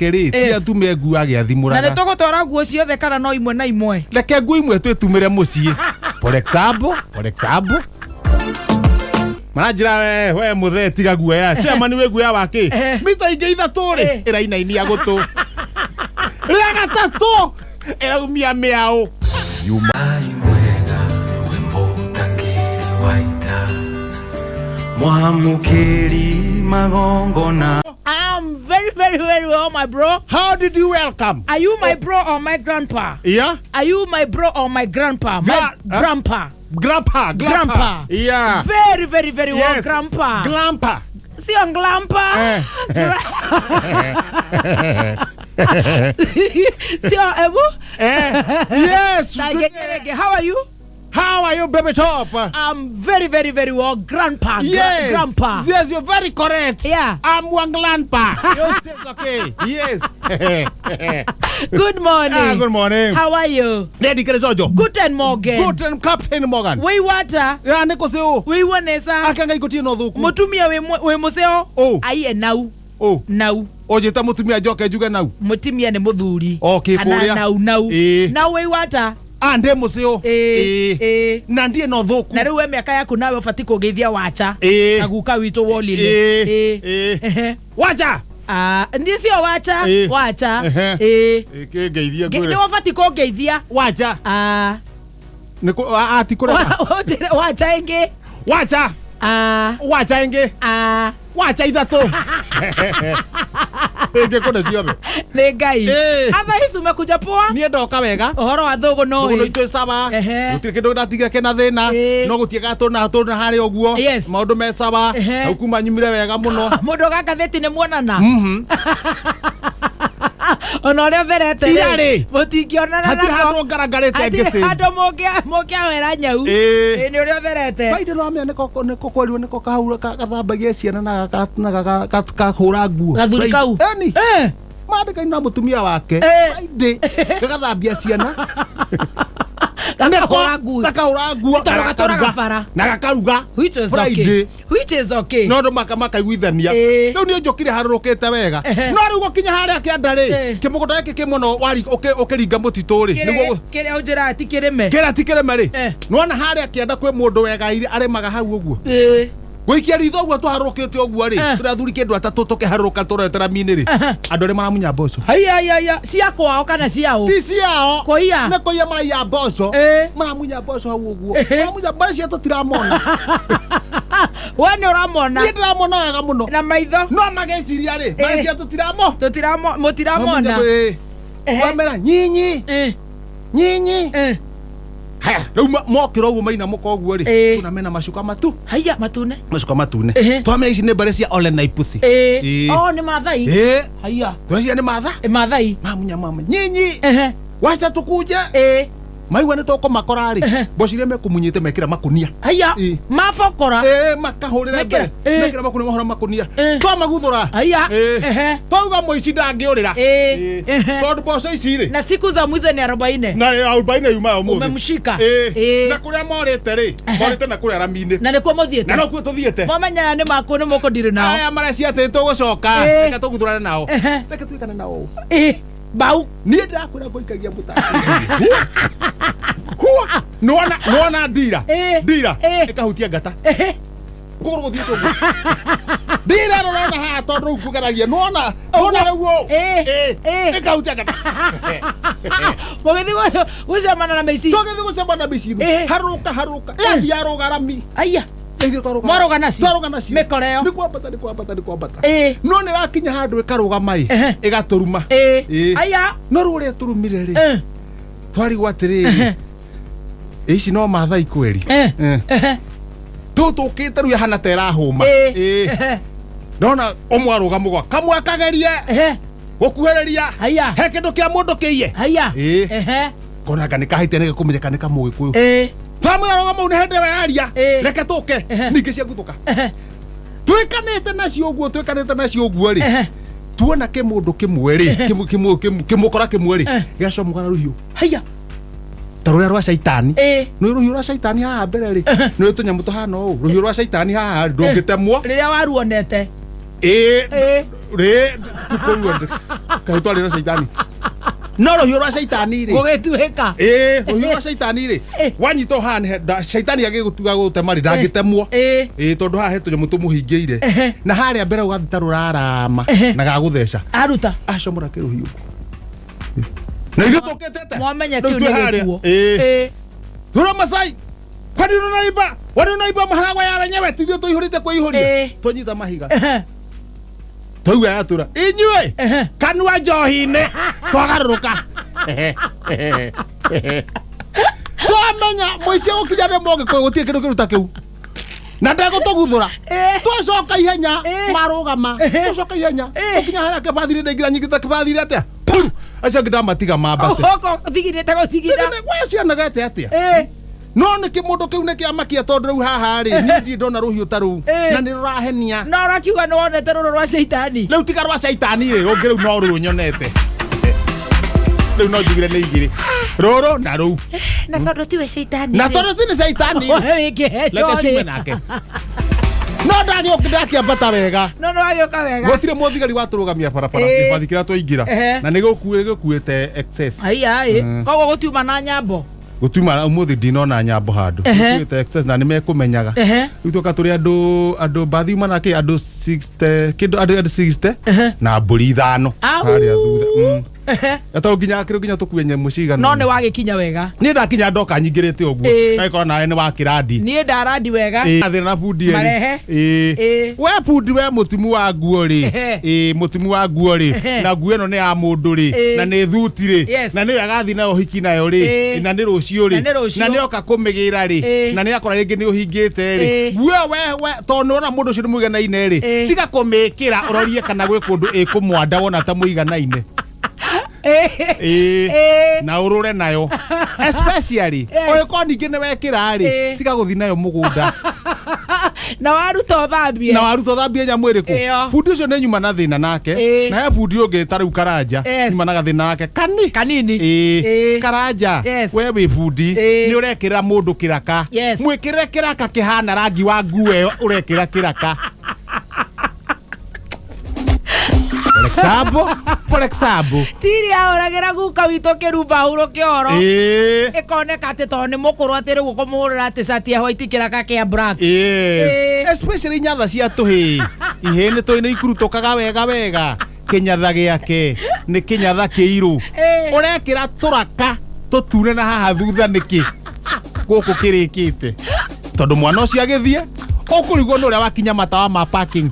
Rĩ ti atume nguo Na nĩ agĩathimũraga. Tũgũtwara nguo ciothe kana no imwe na imwe? Reke nguo imwe twĩtumĩre mũciĩ. For example, maranjĩra we mũthee, tiga guoya, chairman wĩ guoya wake. Mita ingĩ 3 rĩ, ĩrainainia gũtũ, rĩa gatatũ ĩraumia mĩaũ. Yuma mwega rwĩmbo ũtangĩrĩ waita mwamũkĩri magongona. I'm very, very, very well, my bro. How did you welcome? Are you my bro or my grandpa? Yeah. Are you my bro or my grandpa? My Huh? grandpa. Grandpa. Grandpa. Yeah. Very, very, very well, grandpa. Grandpa. Sio grandpa. Sio ebu. Yes. Like, how are you? How are you, baby top? I'm very, very, very well, grandpa. Yes. Grandpa. Yes, you're very correct. I'm one grandpa. Yes, it's okay. Yes. Good morning. Ah, good morning. How are you? Lady Kerezojo. Guten Morgen. Guten Captain Morgan. Wĩ wata. Ya nĩ kũcĩũ. Wĩ wonesa. Ake Ngai gũtirĩ na ũthũku. Mũtumia wĩ mũceo. Oh. Aiye nau. Oh. Nau. Ũnjĩta mũtumia njoke njuge nau. Mũtumia nĩ mũthuri. Okay, Kana kũrĩa. nau nau. Ĩĩ. Nau wĩ wata. Ah, ndĩ mũcĩũ. Ĩĩ. Ĩĩ. Na ndirĩ na ũthũku. Na rĩu we mĩaka yaku nawe ũbatiĩ kũgeithia wacha. Ĩĩ. Na guka witũ wolile. Ĩĩ. Ĩĩ. Ĩĩ. Ehe. Wacha. Ah, niĩ sio wacha. Ĩĩ. Wacha. Ehe. Ĩĩ. Ĩkĩngeithia Nĩ ngwĩre. ũbatiĩ kũngeithia. Wacha. Ah. Nĩ kũ a ti kũrega. Ũnjĩre wacha ĩngĩ. Wacha. Ah. Wacha ĩngĩ. Ah. Wacha ithatũ. Ĩngĩ kũne ciothe. Nĩ Ngai. Ĩĩ. Otherwise umekuja poa. Niĩ ndoka wega. Ũhoro wa thũgũ no Thũgũ itũ sawa. Gũtirĩ kĩndũ ndatigire kĩna thĩna. Ĩĩ. No gũtiĩkaga tũna tũna harĩa ũguo. Maũndũ me sawa. Hau kuma nyumire wega mũno. Mũndũ gakathĩti nĩ muonana. Ona ũrĩa ũtherete rĩ, Ira rĩ. Mũtingĩonana Hatirĩ nako. handũ ngarangarĩte Hatirĩ ngĩcĩ. handũ mũngĩawera nyau. Ĩĩ. Ĩĩ, nĩ ũrĩa ũtherete. Baide no amenya nĩko kwerirwo nĩko kahura gathambagia ciana na gakahũra nguo. Gathuri kau. Eni. Mandĩkaine na mũtumia wake. Friday gagathambia ciana. Gakahũra nguo. Gakahũra nguo. Nĩ tondũ Na gatũraga gakaruga. bara. Na gakaruga. Which is okay. Friday. Which is okay. No andũ makaiguithania. Rĩu niĩ njũkire harũrũkĩte wega. No rĩu gũkinya harĩa kĩanda rĩ, kĩmũgũnda gĩkĩ kĩ mũno ũkĩringa mũtitũ rĩ, nĩguo Kĩrĩa ũnjĩraga ti kĩrĩme. kĩrĩa ti kĩrĩme rĩ, Eh. nĩwona harĩa kĩanda kwĩ mũndũ wegaire arĩmaga hau ũguo. Gũikia ritho ũguo tũharũrũkĩte ũguo rĩ, tũrĩ athuri kĩndũ atatũ tũkĩharũrũka tũrorete rami-inĩ rĩ, andũ arĩa maramunya mboco. Haiya haiya haiya, cia kwao kana ciao? Ti ciao. Kũiya. Nĩ kũiya maraiya mboco. Maramunya mboco hau ũguo. Maramunya mboco cia tũtiramona. We nĩ ũramona. Niĩ ndĩramona wega mũno. Na maitho. No mageciria rĩ, mbeca cia tũtiramo. Tũtiramo mũtiramona. Wamera nyinyi. Nyinyi. Haya, rĩu mokĩra ũguo mainamũka ũguo rĩ, tuna mena macuka matu. Haiya matune. Macuka matune. Twamenya ici nĩ mbere cia Ole Naipusi. Ĩĩ. Oh, nĩ Maathai. Ĩĩ. Haiya. Tweciria nĩ Matha. Maathai. Mamunya mama. Nyinyi. Wacha tukuje. Maigua nĩ tũkũmakora rĩ, mboco iria mekũmunyĩte mekĩra makunia. Haiya. Mabokora. Ĩĩ, makahũrĩra Mekĩra. mbere. Mekĩra makunia mahũra makunia. Twamaguthũra. Haiya. Ĩĩ. Twauga mũici ndangĩũrĩra. Ĩĩ. Ĩĩ. Tondũ mboco ici rĩ. Na siku za mwizi ni 40. Na 40 yuma ũmũthĩ. Umemshika. Ĩĩ. Ĩĩ. Na kũrĩa morĩte rĩ, morĩte na kũrĩa rami-inĩ. Na nĩkuo mũthiĩte. Na nokuo tũthiĩte. Mwamenyaga nĩ maku nĩ mũkũndirĩ nao. Aya marecia atĩ tũgũcoka. Ĩĩ. Reke tũguthũrane nao. Reke twĩkane nao. Ĩĩ. Bau. Niĩ ndĩrakwĩra ngũikagia mũtako. Hua. Nĩwona nĩwona ndira. Ndira. Ĩkahutia ngata. Kũgũrũ gũthiĩte ũguo. Ndira ĩno ũrona haha tondũ rĩu ngũgeragia. Nĩwona nĩwona rĩu ũũ. Ĩĩ. Ĩkahutia ngata. Mũgĩthiĩ gũcemana na mĩici. Tũgĩthiĩ gũcemana na mĩici. Harũka harũka. Ĩrathiĩ yarũga rami. Aya. Ithuĩ twarũga. Mwarũga nacio? Twarũga nacio. Mĩkora ĩyo. Nĩ kwambata nĩ kwambata nĩ kwambata. Ĩĩ. No nĩ ĩrakinya handũ ĩkarũgama ĩ. Ĩgatũruma. Ĩĩ. Aya. No rĩu ũrĩa ĩtũrumire rĩ. Twarigwo atĩrĩrĩ. Ici no Maathai kweri. Tũu tũkĩte rĩu ĩhana ta ĩrahũma. Ĩĩ. Ndona ũmwe arũga mũgwa. Kamwe akagerie. Gũkuhĩrĩria. Haiya. He kĩndũ kĩa mũndũ kĩiye. Haiya. Ĩĩ. Kona anga nĩ kahĩtia nĩ gĩkũmenyeka nĩ kamũgĩkũyũ. Ĩĩ. Twamwĩra rũgama u nĩ hĩndĩ ĩyo yaria. Reke tũke. Ningĩ ciaguthũka. Twĩkanĩte nacio ũguo twĩkanĩte nacio ũguo rĩ. Tuona kĩmũndũ kĩmwe rĩ, kĩmũkora kĩmwe rĩ, gĩgacomokana rũhiũ. Haiya. Ta rũrĩa rwa caitani. Nĩ rũhiũ rwa caitani haha mbere rĩ, nĩ tũnyamũ tũhana ũũ. Rũhiũ rwa caitani haha rĩ, ndũngĩtemwo. Rĩrĩa waruonete. Ĩĩ. Rĩ tukũruo kaĩ twarĩ na caitani no rũhiũ rwa caitani rĩ Gũgĩtuĩka. Ĩĩ, rũhiũ rwa caitani rĩ Eh. wanyita å haha caitani agĩgũtuga gũtema rĩ ndangĩtemwo Ĩĩ. ĩĩ tondũ haha he tũnyamũ tũmũhingĩire Ehe. na harĩa mbere ũgathiĩ ta rũrarama na gagũtheca Aruta. acomora kĩrũhiũ na ithuĩ tũkĩte atĩa? Mwamenya Rĩu kĩu twĩ nĩ harĩa. gĩkuũ. Ĩĩ. Ĩĩ. Rũra Masai kwani unaiba kwani unaiba maharagwa ya wenyewe tithio tũihũrĩte kwĩihũria Ĩĩ. twanyita mahiga Ehe. twaigua yatũra inyuĩ Ehe. kanua njohi-inĩ twagarũrũka twamenya mũici gũkinya nĩ mũgĩkũyũ gũtirĩ kĩndũ kĩruta kĩu na ndegũtũguthũra Ĩĩ. twacoka ihenya Ĩĩ. marũgama Ehe. twacoka ihenya Ĩĩ. tũkinya harĩa kĩbathi-inĩ ndaingĩra nyingĩte kĩbathi-inĩ atĩa Puru! acio angĩ ndamatiga mambate Gũkũ thigirĩte gũthigina. we cianagete atĩa Ĩĩ. no nä kä må ndå kä u nä kä amakia tondå rä u haha rä niä ndirä ndona rå hiå ta rå u Ĩĩ. na nä rå rahenia No ũrakiuga nĩ wonete rũrũ rwa caitani. rä u tiga rwa caitani rä rå ngä rä u no rå rå nyonete rä u no njugire nä igä rä rå rå na rå u Na tondũ tiwe caitani. na tondå ti nä caitani We wĩkĩhe reke ciume njorĩ. nake no ndakĩambata wega No nĩ wagĩũka wega. gũtirĩ mũthigari watå rå gamia barabara Ĩĩ. gĩbathi kĩrĩa twaingĩra Ehe. na nä gä kuä excess Aiya ĩ. Koguo gũtiuma na nyambo. gũtiuma ũmũthĩ ndinona nyambo handũ Ehe. gũkuĩte excess na nĩ mekũmenyaga Ehe. rĩu twoka tũrĩ andũ andũ mbathi uma na kĩ andũ 60 kĩndũ andũ andũ 60 Ehe. na mbũri ithano Au. harĩa thutha Ehe. tondũ nginya kĩrĩ nginya tũkue nyamũ cigana No nĩ wagĩkinya wega. niĩ ndakinya ndoka nyingĩrĩte ũguo Ĩĩ. agĩkorwo nawe nĩ wakĩrandi Niĩ ndarandi wega. athĩna na bundi erĩ. Marehe. Ĩĩ. Ĩĩ. we bundi we mũtimu wa nguo rĩ Ehe. Ĩĩ, mũtimu wa nguo rĩ Ehe. na nguo ĩno nĩ ya mũndũ rĩ Ĩĩ. na nĩ thuti rĩ Yes. na nĩyo agathiĩ nayo hiki nayo rĩ Ĩĩ. na nĩ rũciũ rĩ Na nĩ rũciũ. na nĩ oka kũmĩgĩra rĩ Ĩĩ. na nĩ akora rĩngĩ nĩ ũhingĩte rĩ Ĩĩ. nguo ĩyo we we tondũ nĩwona mũndũ ũcio nĩ mũiganaine rĩ Ĩĩ. tiga kũmĩkĩra ũrorie kana gwĩ kũndũ ĩkũmwanda wona ta mũiganaine Ĩĩ. Ĩĩ. Ĩĩ. na ũrũre nayo especially Yes. ũngĩkorwo ningĩ nĩ wekĩra rĩ Ĩĩ. tiga gũthiĩ nayo mũgũnda Na waruta ũthambie. na waruta ũthambie nyamũ ĩrĩkũ Ĩyo. bundi ũcio nĩ nyuma na thĩna nake Ĩĩ. na he bundi ũngĩ ta rĩu karanja Yes. nyuma na gathĩna nake kani Kanini. Ĩĩ. Ĩĩ. karanja Yes. we wĩ bundi Ĩĩ. nĩ ũrekĩra mũndũ kĩraka Yes. mwĩkĩre kĩraka kĩhana rangi wa nguo ĩyo ũrekĩra kĩraka For example, for example. Tiri ahũragĩra guka witũ kĩrumba hurũke ũhoro. Ĩĩ. Ĩkoneka atĩ tondũ nĩ mũkũrũ atĩ rĩu ũkũmũhũrĩra atĩ cati ya white kĩraka kĩa black. Yes. Ĩĩ. Especially nyatha cia tũhĩĩ ihĩĩ nĩ tũĩ nĩ ikurutũkaga wega wega kĩnyatha gĩake nĩ kĩnyatha kĩirũ Ĩĩ. ũrekĩra tũraka tũtune na haha thutha nĩkĩ gũkũ kĩrĩkĩte tondũ mwana ũcio agĩthiĩ ũkũrigwo nĩ ũrĩa wakinya matawa ma parking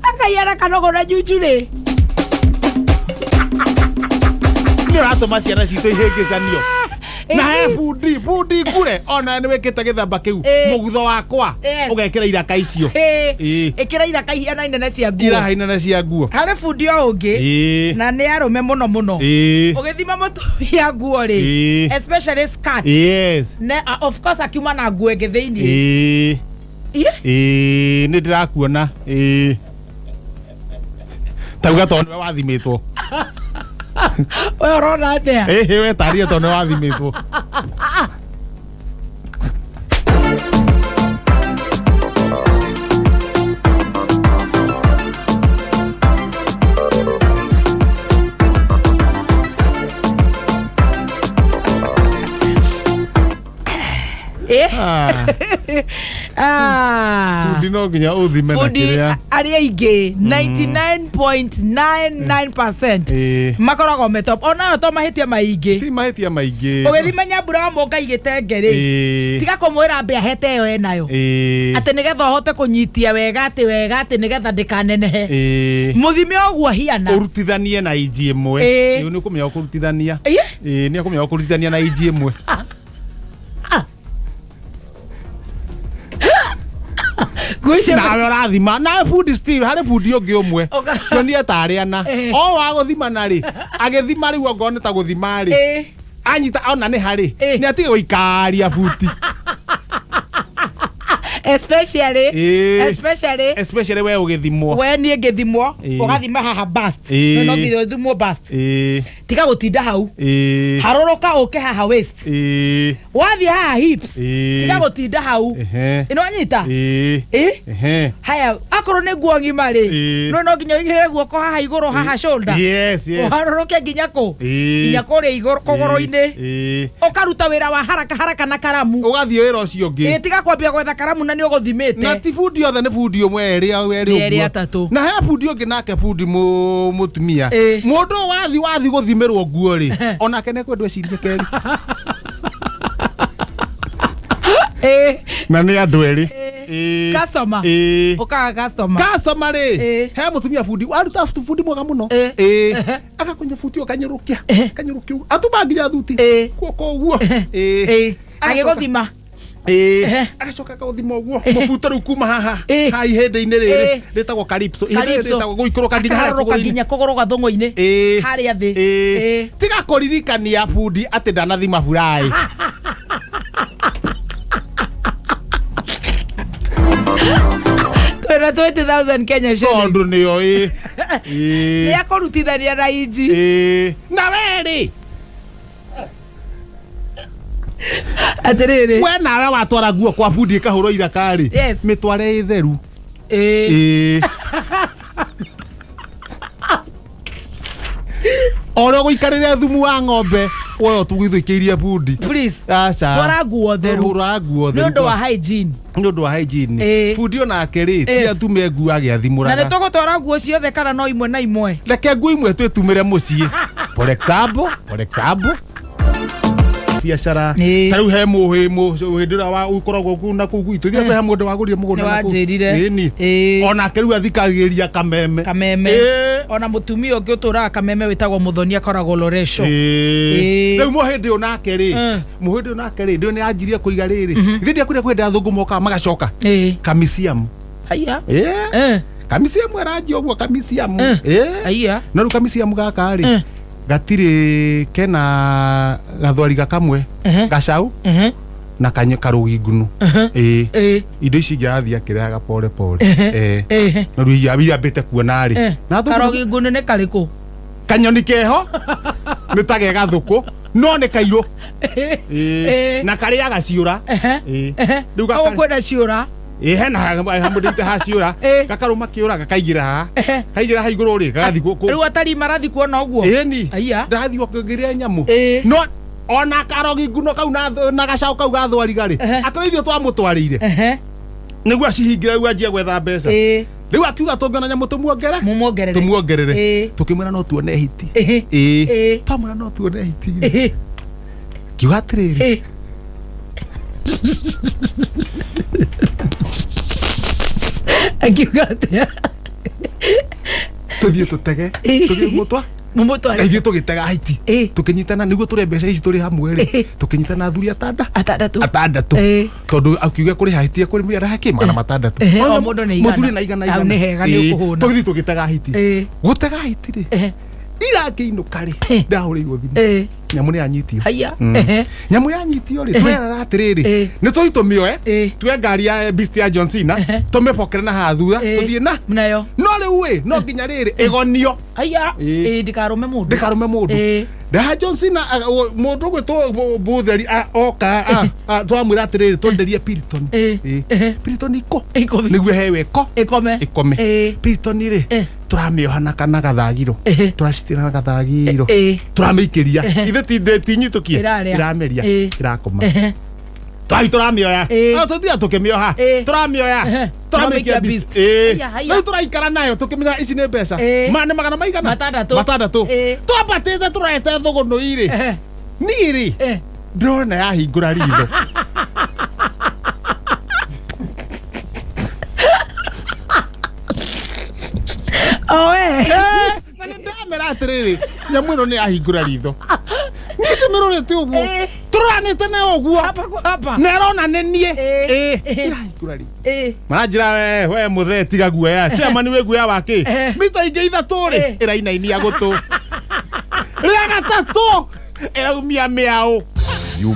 Akaiara kanogo na njunjurĩ. nĩ ũratũma ciana citũ ihĩngĩcanio na he It is. bundi bundi ngure ona nĩ wĩkĩte gĩthemba kĩu Ĩĩ. mũgutho wakwa Yes. ũgekĩra iraka icio Ĩĩ. Ĩĩ. Ĩkĩra iraka ihianaine na cia nguo. irahainana cia nguo Harĩ bundi o ũngĩ Ĩĩ. na nĩ arũme mũno mũno. Ĩĩ. Ũgĩthima mũtumia nguo rĩ, Ĩĩ. especially skirt. Yes. Ne, of course akiuma na nguo ĩngĩ thĩiniĩ. Ĩĩ. Ĩĩ. Ĩĩ, nĩ ndĩrakuona. Ĩĩ. Tauga tondũ nĩwe wathimĩtwo. We ũrona atĩa? Ĩhĩ we tarire tondũ nĩwe wathimĩtwo. Ĩĩ. Ah, Ah. Bundi no nginya ũthime na Bundi kĩrĩa. arĩa aingĩ 99.99% Ĩĩ. makoragwo me top onayo to mahĩtia maingĩ Ti mahĩtia maingĩ. ũgĩthima nyambura wa mũngai gĩtenge rĩ Ĩĩ. tiga kũmwĩra ambe ahete ĩyo enayo Ĩĩ. atĩ nĩgetha ũhote kũnyitia wega atĩ wega atĩ nĩgetha ndĩkanenehe Ĩĩ. mũthime ũguo hiana Ũrutithanie na inji ĩmwe. Ĩĩ. Ĩĩ, nĩ ũkũmenya kũrutithania. Ĩĩ. Ĩĩ, nĩ ũkũmenya kũrutithania na inji ĩmwe. Nguo icio Nawe ũrathima nawe bundi still harĩ bundi ũngĩ ũmwe Ũka- tuonie tarĩ ana Ĩĩ. o wa gũthima na rĩ agĩthima rĩu ongorwo nĩ ta gũthima rĩ Ĩĩ. anyita ona nĩ harĩ Ĩĩ. nĩ atige gũikaria buti Especially Ĩĩ. especially Especially we ũgĩthimwo. We niĩ ngĩthimwo, Ĩĩ. ũgathima haha bust. Ĩĩ. No nginya ũthimwo bust. Ĩĩ. Tiga gũtinda hau. Ĩĩ. Harũrũka ũke haha waist. Ĩĩ. Wathiĩ haha hips. Ĩĩ. Tiga gũtinda hau. Ehe. Ĩno anyita. Ĩĩ. Ĩ? Ehe. Haya, akorwo nĩ nguo ng'ima rĩ, Ĩĩ. no nginya ũigĩrĩre guoko haha igũrũ haha shoulder. Yes. Ũharũrũke nginya kũ? Ĩĩ. Nginya kũrĩa igũrũ kũgũrũ-inĩ. Ĩĩ. Ũkaruta wĩra wa haraka haraka na karamu. Ũgathiĩ wĩra ũcio ũngĩ. Ĩ, tiga kwambia gwetha karamu na nĩ ũgũthimĩte. Na ti bundi othe, nĩ bundi ũmwe, erĩ au, erĩ Nĩ erĩ, ũguo. atatũ. Na he bundi ũngĩ nake, bundi mũtumia. Ĩĩ. Mũndũ ũyũ wathi gũthimĩrwo nguo rĩ, onake nĩekwendwo ecirie kerĩ. Ĩ. Na nĩ andũ erĩ. Ĩĩ. Customer. Ĩĩ. Ũkaga customer. Customer rĩ, Ĩĩ. he mũtumia bundi waruta bundi mwega mũno. Ĩĩ. Ĩĩ. Agakunya buti ũkanyũrũkia kanyũrũkia ũguo, atuma nginya thuti Ĩĩ. guoko ũguo. Ĩĩ. Ĩ. Agacoka- Agĩgũthima. Ĩĩ. Ehe. Agacoka akaũthima ũguo mũbuto rĩu kuma haha Ĩĩ. haha ihĩndĩ-inĩ rĩrĩ Ĩĩ. rĩtagwo calypso. Ihĩndĩ rĩrĩ Calypso. rĩtagwo gũikũrũka nginya harĩa Akaharũrũka kũgũrũ-inĩ. nginya kũgũrũ gathũng'ũ-inĩ. Ĩĩ. Harĩa thĩ. Ĩĩ. Ĩĩ. Tiga kũririkania bundi atĩ ndanathima buraĩ. Twĩna 20,000 Kenya shillings. Tondũ nĩyo ĩ. Nĩ Ĩĩ. akũrutithania na inji. Ĩĩ. Na we rĩ, Atĩrĩrĩ. we nawe watwara nguo kwa bundi ĩkahũrwo iraka-rĩ, Yes. mĩtware ĩ theru. Ĩĩ. Ĩĩ. O ũrĩa ũgũikarĩre thumu wa ng'ombe woyo tũgũithũkĩirie bundi. Please. Aca. Twara nguo theru. Hũra nguo Nĩ theru. ũndũ wa hygiene. Nĩ ũndũ wa hygiene. Ĩĩ. Bundi onake rĩ, ti Yes. atume nguo Na nĩ agĩathimũraga. tũgũtwara nguo ciothe kana no imwe na imwe? Reke nguo imwe twĩtumĩre mũciĩ. For example, biacara. Ĩĩ. Ta rĩu he mũhĩ hĩndĩ ĩrĩa ũkoragwo kũu na kũu gwitũ ithuĩ, he mũndũ wagũrire mũgũnda Nĩ na kũu. wanjĩrire. Ĩni. Ĩĩ. Onake rĩu athikagĩria kameme. Kameme. Ĩĩ. Ona mũtumia ũngĩ ũtũraga kameme wĩtagwo Mũthoni akoragwo Loresho. Ĩĩ. Ĩĩ. Rĩu mũhĩndĩ ũyũ nake rĩ, mũhĩndĩ ũyũ nake rĩ, ndĩo nĩ anjirie kũiga rĩrĩ, ithuĩ ndiakwĩra kwenda athũngũ mokaga magacoka kamiciamu. Haiya. Ĩĩ. Kamiciamu aranjia ũguo kamiciamu. Ĩĩ. Haiya. No rĩu kamiciamu gaka rĩ, gatirĩ kena gathwariga kamwe, gacau na karũgi ngunu. Ĩĩ. Indo ici ingĩ arathiĩ akĩrehaga pole pole. Ĩĩ. No rĩu iria ambĩte kuona rĩ, na athũngũ Karogi ngunu nĩ karĩkũ? Kanyoni keho nĩ ta ge gathũkũ no nĩ kairũ. Ĩĩ. Na karĩaga ciũra. Ĩĩ. Rĩu Ũguo gaka kwĩna ciũra. Ĩ, hena hamũndũ ite ha ciũra. Gakarũma kĩũra gakaingĩra haha. Kaingĩra haha igũrũ rĩ, gagathiĩ Rĩu atarii marathiĩ kuona ũguo. Ĩni. Aiya. Ndathiĩ okĩngĩrĩa nyamũ. Ĩĩ. No ona karogi nguno kau na gacau kau gathwariga rĩ, akorwo ithuĩ twamũtwarĩire nĩguo acihingĩre rĩu anjie gwetha mbeca. Rĩu akiuga tũngĩona nyamũ tũmuongere Mũmuongerere. Tũmuongerere. Tũkĩmwĩra no tuone hiti. Ĩĩ. Twamwĩra no tuone hiti rĩ, kiuga atĩrĩrĩ, Akiuga atĩa? Tũthiĩ tũtege. Tũthiĩ mũtwa na Mũmũtware. Ithuĩ tũgĩtega hiti. Tũkĩnyitana nĩguo tũrĩe mbeca ici tũrĩ hamwe rĩ. Tũkĩnyitana athuri atanda Atandatũ. Atandatũ. Tondũ akiuga kũrĩha hiti ekũrĩmia haki 600. O mũndũ nĩ igana. Mũthuri na igana. Hau Igana. nĩ hega, nĩ ũkũhũna. Tũgĩthiĩ tũgĩtega hiti. Gũtega hiti rĩ, irakĩinũka rĩ, ndahũrĩirwo thimũ, nyamũ nĩ yanyitio. Haiya. Nyamũ yanyitio rĩ, twerara atĩrĩrĩ, nĩ tũthiĩ tũmĩoe, tuoe ngari ya Beast ya John Cena, tũmĩbokere na haha thutha, tũthiĩ na Nayo. No rĩu ĩ, no nginya rĩrĩ ĩgonio. Haiya. Ĩĩ. Ĩĩ, ndĩkarũme mũndũ. Ndĩkarũme mũndũ. Ndaha John Cena, mũndũ ũgwĩtwo Butheri oka, twamwĩra atĩrĩrĩ, twenderie Piriton. Ĩĩ. Piriton iko Ikome. Nĩguo hewe ĩko Ĩkome. Ĩkome. Piriton rĩ, tũramĩoha na kana gathagiro. Tũracitĩra na gathagiro. Tũramĩikĩria ithe tinyitũkie. Ĩrarĩa. Ĩrameria. Ĩrakoma. Twai tũramĩoya. No tũthia tũkĩmĩoha. Tũramĩoya. Tũramĩikia Tũramĩikia beast. beast. Ĩĩ. Haiya, haiya. Rĩu tũraikara nayo tũkĩmenya ici nĩ mbeca. Ma nĩ magana maigana? 600. 600. Twambatĩte tũrorete thũgũnũ irĩ. Niĩ rĩ, ndĩrona yahingũra ritho. O we. Na nĩ ndamera atĩrĩrĩ, nyamũ ĩno nĩ yahingũra ritho. Niĩ ndĩmĩrorete ũguo. Tũroranĩte nayo ũguo. Hapa kwa hapa. Na ĩrona nĩ niĩ. Ĩĩ. Ĩrahingũra ritho. Maranjĩra we mũthee, tiga guoya, chairman, wĩ guoya wa kĩ? Mita ingĩ 3 rĩ, ĩrainainia gũtũ. Rĩa gatatũ ĩraumia mĩaũ.